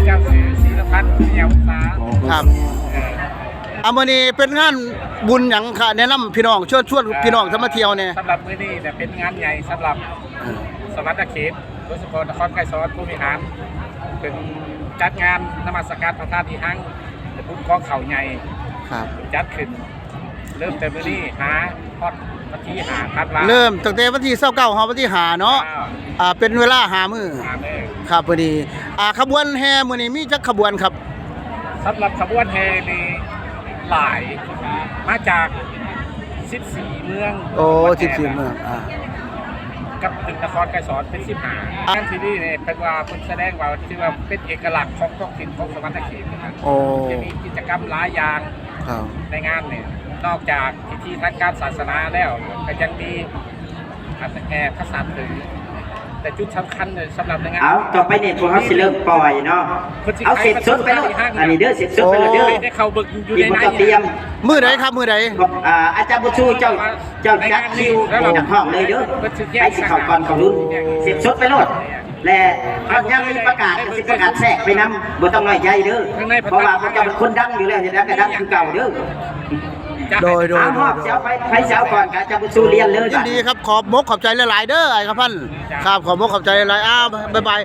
ເຈົ້າຊື່ ສີລະພັນ ເຫຍວສາ ຄັບ ເອີ ອ່າ ມື້ນີ້ເປັນງານບຸນຫຍັງຄະ? ແນະນຳພີ່ນ້ອງ ເຊີນຊວນພີ່ນ້ອງ ເອີ ມາທ່ຽວແດ່. ສຳລັບມື້ນີ້ນະ ເປັນງານໃຫຍ່ສຳລັບ ເອີ ສະຫວັນນະເຂດ ໂດຍສະເພາະນະຄອນໄກສອນພົມວິຫານ ເປັນຈັດງານນະມັດສະການພະທາດອີຮັ່ງ ບຸນກອງເຂົ້າໃຫຍ່ ຄັບ ຈັດຂຶ້ນ ເລີ່ມແຕ່ມື້ນີ້ຫາຮອດວັນທີຫ້າທັນວາ ເລີ່ມຕັ້ງແຕ່ວັນທີຊາວເກົ້າ ຮອດວັນທີຫ້າເນາະ ເຈົ້າ ອ່າ ເປັນເວລາຫ້າມື້ ຫ້າມື້ ຄັບ ມື້ນີ້ ອ່າ ຂະບວນແຫ່ມື້ນີ້ມີຈັກຂະບວນຄັບ? ສຳລັບຂະບວນແຫ່ນີ້ຫຼາຍ ມາຈາກສິບສີ່ເມືອງ ໂອ້ ສິບສີ່ເມືອງ ອ່າ ກັບເປັນນະຄອນໄກສອນເປັນສິບຫ້າ ອ່າ ງານທີ່ນີ້ນີ້ເພິ່ນວ່າ ເພິ່ນສະແດງວ່າ ຖືວ່າເປັນເອກະລັກຂອງທ້ອງຖິ່ນຂອງສະຫວັນນະເຂດ ໂອ້ ຈະມີກິດຈະກຳຫຼາຍຢ່າງ ຄັບ ໃນງານນີ້ ນອກຈາກພິທີທາງການສາສະໜາແລ້ວ ກໍຍັງມີ ອ່າ ແຫ່ພະສາດເຖິງ ແຕ່ຈຸດສຳຄັນເລີຍສຳລັບໃນງານ ເອົາ ຕໍ່ໄປນີ້ພວກເຮົາຊິເລີ່ມປ່ອຍເນາະ ເອົາ ເສັດສົດໄປໂລດ ອັນນີ້ເດີ ເສັດສົດໄປໂລດເດີ ໂອ້ ໄດ້ເຂົ້າເບິ່ງຢູ່ໃນນັ້ນ ຕຽມ ມື້ໃດຄັບ ມື້ໃດ? ອ່າ ອາຈານບຸນຊູ ເຈົ້າ ເຈົ້າຈັດຄິວຫ້ອງເລີຍເດີ ໃຜຊິເຂົ້າກ່ອນເຂົ້າລຸນ ເສັດສົດໄປໂລດ ແລະ ເຮົາຍັງມີປະກາດ ຊິປະກາດແຊກໄປນຳ ບໍ່ຕ້ອງນ້ອຍໃຈເດີ ເພາະວ່າພວກເຈົ້າເປັນຄົນດັງຢູ່ແລ້ວ ເຮັດຫຍັງກໍດັງຄືເກົ່າເດີ. ໂດຍ ໂດຍ ເອົາ ໂດຍ ຮອບ ໂດຍ ຊິເອົາໃຜ ໃຜຊິເອົາກ່ອນ ກະຈະບໍ່ສູ້ລຽນເລີຍ ຍິນດີຄັບ ຂອບມົກຂອບໃຈຫຼາຍໆເດີ ອ້າຍຄຳພັນ ຄັບ ຂອບມົກຂອບໃຈຫຼາຍໆ ອ້າວ ບາຍບາຍ.